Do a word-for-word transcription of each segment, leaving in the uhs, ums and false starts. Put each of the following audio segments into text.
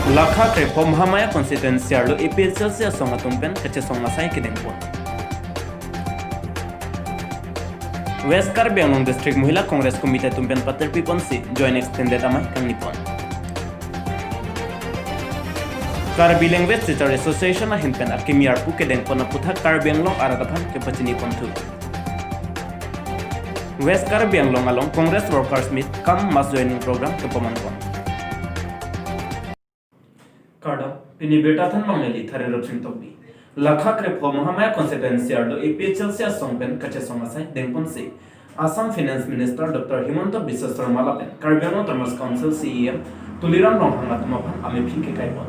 Lakha krepho Mahamaya constituency arlo A P H L C asong atum pen kachesong asai kedengpon. West Karbi Anglong District Mahila Congress Committee atum pen paterpiponsi joint extended amei kangnipon. Karbi Language Teacher Association ahin pen akimi arpu kedengpon aputhak Karbi Anglong arat aphan kepachiniponthu. West Karbi Anglong along Congress Workers Meet cum Mass Joining Program kepamanpon. Kardom, pini birta thanbang neli Tharin Rupsing Tokbi. Lakha krepho Mahamaya constituency arlo A P H L C asong pen kachesong asai dengponsi Assam Finance Minister Doctor Himanta Biswa Sarma lapen Karbi Anglong Autonomous Council C E M Tuliram Ronghang atum aphan amephi kekaipon.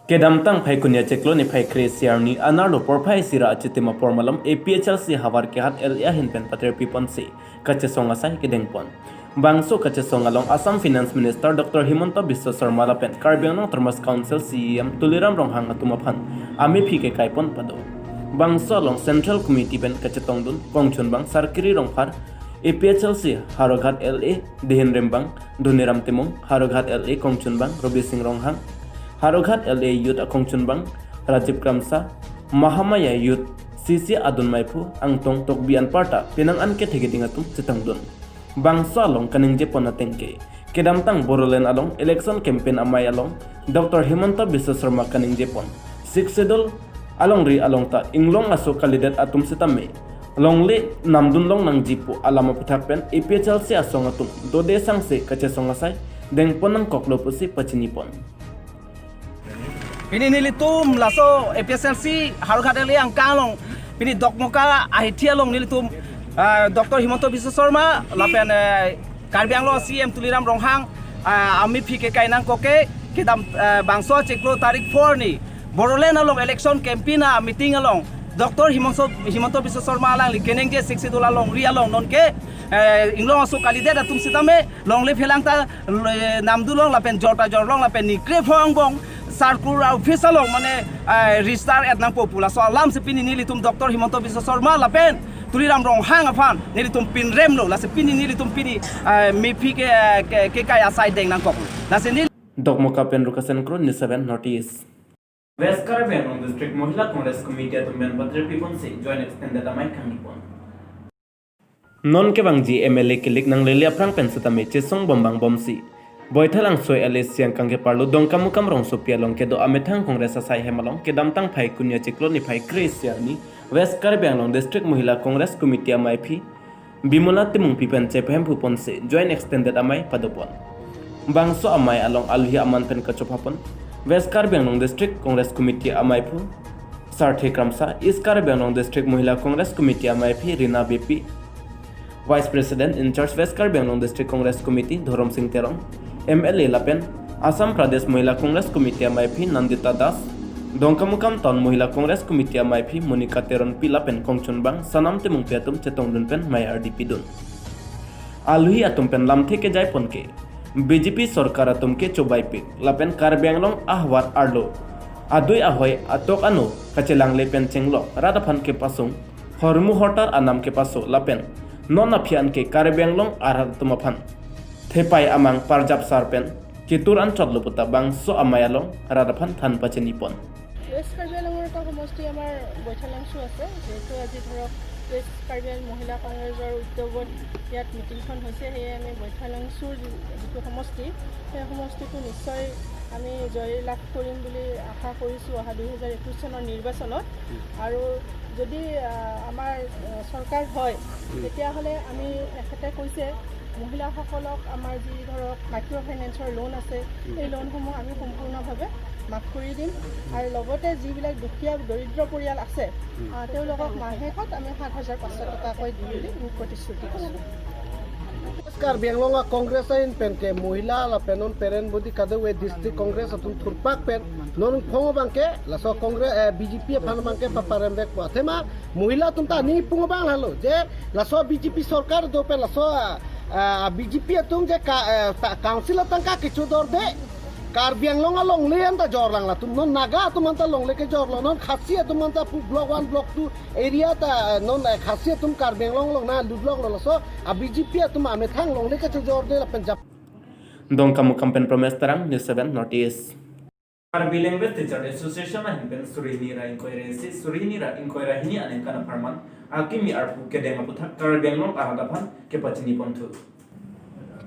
Kedamtang Phaikuni achiklo niphai kre-isi arni anerlo porphai isi ra achitim apor malom A P H L C havar kehat L A ahin pen paterpiponsi kachesong asai kedengpon. Bangso kachesong along Assam Finance Minister Doctor Himanta Biswa Sarma lapen Karbi Anglong Autonomous Council C E M Tuliram Ronghang atum aphan amephi kekaipon pado. Bangso along Central Committee pen kachetongdun kongchunbang Sarkiri Rongphar, A P H L C Howraghat L A Dihin Rimbang, Dhoniram Timung, Howraghat L A kongchunbang Robising Ronghang, Howraghat L A Youth akongchunbang Rajiv Kramsa, Mahamaya Youth C C adun maiphu Angtong Tokbi anparta penang an kethegeding atum chetongdun. Bangso along kaningjepon atengke, kedamtang Bodoland along election campaign amei along Doctor Himanta Biswa Sarma kaningjepon, Sixth Schedule alongri along ta inglong aso kalidet atum sitame longle namdun longnangji pu alam aputhak pen A P H L C asong atum dode sangse kachesong asai dengpon nangkoklo pusi pachinipon. Pini nelitum laso A P H L C Howraghat L A angkang along, pini Dokmoka ahithi along nelitum, ah, Doctor Himanta Biswa Sarma lapen, eh, Karbi Anglong C E M Tuliram Ronghang, ah, amephi kekai nangkok ke, kedam, eh, bangso achiklo tarik four arni Bodoland along election campaign ameeting along Doctor Himanta, Himanta Biswa Sarma alangli keningje Sixth Schedule alongri along nonke, eh, inglong aso kalidet atum sitame longle phelang ta, eh, namdun long lapen jor ta jor long lapen ni krepho angbong circle office along mane, eh, register et nangpo pu laso alam si pini nelitum Doctor Himanta Biswa Sarma lapen Tuliram Ronghang aphan nelitum pinremlo, lasi pini nelitum pini, eh, mephi ke, ke, kekai asai deng nangkok. Lasi neli Dokmoka pen Rukasen Kro, News seven North East. West Karbi Anglong District Mahila Congress Committee atum pen paterpiponsi joint extended amei kangnipon. Non kevangji M L A kilik nanglele aphrang pen sitame chesong bombang bomsi Baithalangso L A si angkang keparlo Dongkamukam rongsopi along kedo amethang Congress asai hem along kedamtang Phaikuni achiklo niphai kre-isi arni West Karbi Anglong District Mahila Congress Committee amaiphi Bimala Timungpi pen chepahem phuponsi joint extended amei padopon. Bangso amei along aluhi aman pen kachophapon West Karbi Anglong District Congress Committee amaiphu Sarthe Kramsa, East Karbi Anglong District Mahila Congress Committee amaiphi Rina Beypi, Vice President in charge West Karbi Anglong District Congress Committee Dhorom Sing Terang, M L A lapen Assam Pradesh Mahila Congress Committee amaiphi Nandita Das, Dongkamukam Town Mahila Congress Committee amaiphi Monica Teronpi lapen kongchunbang Sanam Timungpi atum chetongdun pen mei ardi pidun. Aluhi atum pen lamthe kejaipon ke, B J P sorkar atum kechobaipik lapen Karbi Anglong ahavar arlo adui ahoi atok ano kachelangle pen chenglok rat aphan kepasung, hormu hortar anam kepaso lapen non aphi anke Karbi Anglong arat atum aphan thepai amang parjap sar pen ketur anchotlo puta bangso amei along rat aphan than pachinipon. West Karbi আংলঙৰ এটা সমষ্টি আমাৰ বৈঠালাংচু আছে, যিহেতু আজি ধৰক ৱেষ্ট কাৰ্বি আংলং মহিলা কংগ্ৰেছৰ উদ্যোগত ইয়াত মিটিংখন হৈছে, সেয়ে আমি বৈঠালাংচুৰ যি-, যিটো সমষ্টি, সেই সমষ্টিটো নিশ্চয় আমি জয়লাভ কৰিম বুলি আশা কৰিছোঁ অহা দুই হাজাৰ একৈছ চনৰ নিৰ্বাচনত। আৰু যদি, আহ, আমাৰ, আহ, চৰকাৰ হয়, তেতিয়াহ'লে আমি, তেখেতে কৈছে, মহিলাসকলক আমাৰ যি ধৰক মাইক্ৰ' ফাইনেন্সৰ লোন আছে, সেই লোনসমূহ আমি সম্পূৰ্ণভাৱে মাফ কৰি দিম। আৰু লগতে যিবিলাক দুখীয়া দৰিদ্ৰ পৰিয়াল আছে, আহ, তেওঁলোকক মাহেকত আমি সাত হাজাৰ পাঁচশ টকাকৈ দিম বুলি আমি প্ৰতিশ্ৰুতি দিছোঁ। কাৰ্বি আংলং কংগ্ৰেছ আইন পেনকে মহিলা লা পেনন পেৰেণ্ট বডি কাদেৱে ডিষ্ট্ৰিক্ট কংগ্ৰেছ আতুন থুৰপাক পেন নন ফং বাংকে লাচ' কংগ্ৰেছ, এ, বি জে পি এফান বাংকে পাপাৰেম বেক পোৱা। Thema মহিলা আতুন ta ni pung bang lalo je laso B J P sorkar do pen laso, ah, ah, B J P atum je ka, eh, ta, council atangka kechojorde, Karbi Anglong alongle anta jorlang latum, non Naga atum anta longle kejorlo, non Khasi atum anta pu block one, block two area ta, eh, non, eh, Khasi atum Karbi Anglong along na lu block lo laso, ah, B J P atum amethang longle kechojorde lapen jap. Dongkamukam pen Promes Terang, News seven North East. Karbi Language Teacher Association ahin pen suri hini ra ingkoi ra isi, suri hini ra ingkoi ra hini aningkan apharman akimi arpu kedeng aputhak Karbi Anglong arat aphan kepachini ponthu.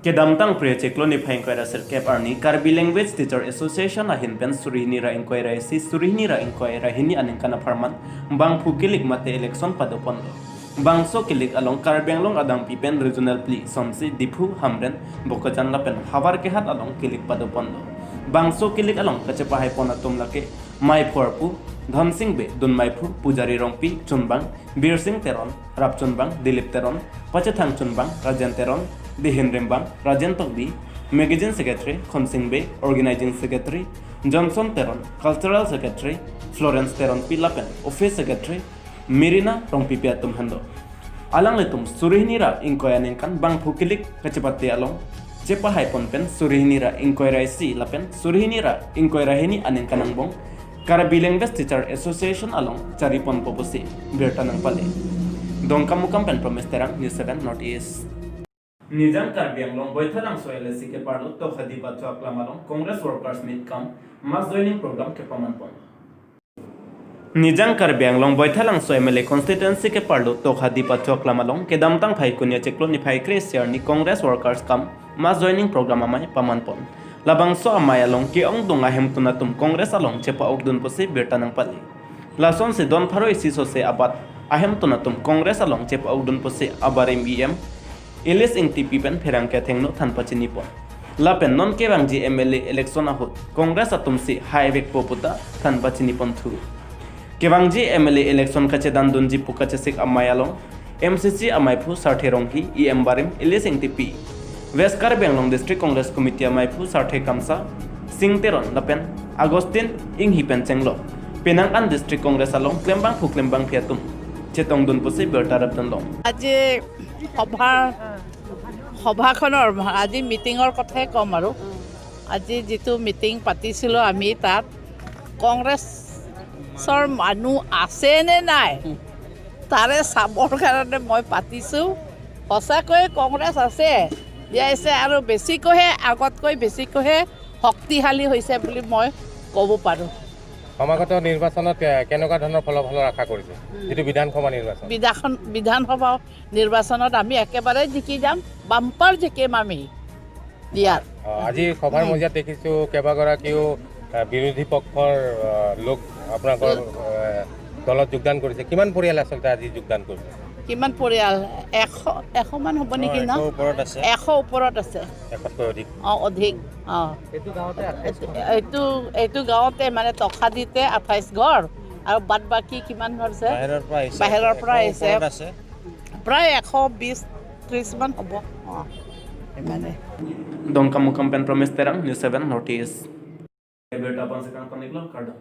Kedamtang Phre chiklo niphai ingkoi ra sirkep arni Karbi Language Teacher Association ahin pen suri hini ra ingkoi ra isi, suri hini ra ingkoi ra hini aningkan apharman bangphu kilik mate election pado ponlo. Bangso kilik along Karbi Anglong adangpi pen regional phli somsi Diphu, Hamren, Bokajan lapen havar kehat along kilik pado ponlo. Bangso kilik along kachepahai pon atum lake maiphu arpu Dhonsing Bey, dunmaiphu Pujari Rongpi, chunbang Birsing Teron, rap chunbang Dilip Teron, pachethang chunbang Rajen Teron, dihin rimbang Rajen Tokbi, magazine secretary Khonsing Bey, organizing secretary Johnson Teron, cultural secretary Florence Teronpi lapen office secretary Mirina Rongpipi atum henlo. Alanglitum suri hini ra ingkoi aningkan bangphu kilik kachepate along chepahai pon pen suri hini ra ingkoi ra isi lapen suri hini ra ingkoi ra hini aningkan angbong Karbi Language Teacher Association along chari ponpo pusi birta nangpale. Dongkamukam pen Promes Terang, News seven North East. Nijang Karbi Anglong Boithalangso L A C keparlo Tokhadi Pathu Aklam along Congress Workers Meet cum Mass Joining Program kepaman pon. Nijang Karbi Anglong Boithalangso M L A constituency keparlo Tokhadi Pathu Aklam along kedamtang Phaikuni achiklo niphai kre-isi arni Congress Workers cum Mass Joining Program amei paman pon. Labangso amei along ke-ongdung ahemtun atum Congress along chepa-okdun pusi birta nangpale. Lasonsi don pharo isi sose abat ahemtun atum Congress along chepa-okdun pusi abarim E M Elias Ingtipi pen pherangke athengno than pachini pon. Lapen non kevangji M L A election ahut Congress atumsi haivekpo puta than pachini ponthu. Kevangji M L A election kachedandunji pu kachesik amei along M C C ameiphu Sarthe Rongpi, E M barim Elias Ingtipi, West Karbi Anglong District Congress Committee ameiphu Sarthe Kamsa, Sing Teron lapen Augustine Inghi pen chenglok penang an District Congress along klembangphu klembangphi atum chetongdun pusi birta rapdunlong. আজি সভাৰ সভাখনৰ আজি মিটিঙৰ কথাই ক'ম আৰু। আজি যিটো মিটিং পাতিছিলোঁ আমি, তাত কংগ্ৰেছৰ মানুহ আছে নে নাই, তাৰে চাবৰ কাৰণে মই পাতিছোঁ। সঁচাকৈয়ে কংগ্ৰেছ আছে, জীয়াইছে আৰু বেছিকৈহে, আগতকৈ বেছিকৈহে শক্তিশালী হৈছে বুলি মই ক'ব পাৰোঁ। সমাগত নিৰ্বাচনত এ, কেনেকুৱা ধৰণৰ ফলাফলৰ আশা কৰিছে, যিটো বিধানসভা নিৰ্বাচন? বিধান বিধানসভা নিৰ্বাচনত আমি একেবাৰে জিকি যাম, বাম্পাৰ জিকিম আমি ইয়াত। অ, আজি সভাৰ মজিয়াত দেখিছো কেইবাগৰাকীও এ, বিৰোধী পক্ষৰ এ, লোক আপোনালোকৰ এ, দলত যোগদান কৰিছে। কিমান পৰিয়ালে আচলতে আজি যোগদান কৰিছে? কিমান পৰিয়াল? এশ এশ মান হ'ব নেকি ন? এশৰ ওপৰত আছে। এশ ওপৰত আছে। এশতকৈ অধিক। অ, অধিক। অ। এইটো এইটো গাঁৱতে মানে তখাদিতে আঠাইছ ঘৰ আৰু বাদ বাকী কিমান ঘৰ আছে? বাহিৰৰ পৰা আহিছে। বাহিৰৰ পৰা এশৰ আহিছে। ওপৰত আছে। প্ৰায় এশ বিছ ত্ৰিছ মান হ'ব। অ, ইমানে। Dongkamukam pen Promes Terang, News seven North East. Birta pon sekarang konik lo, kardom.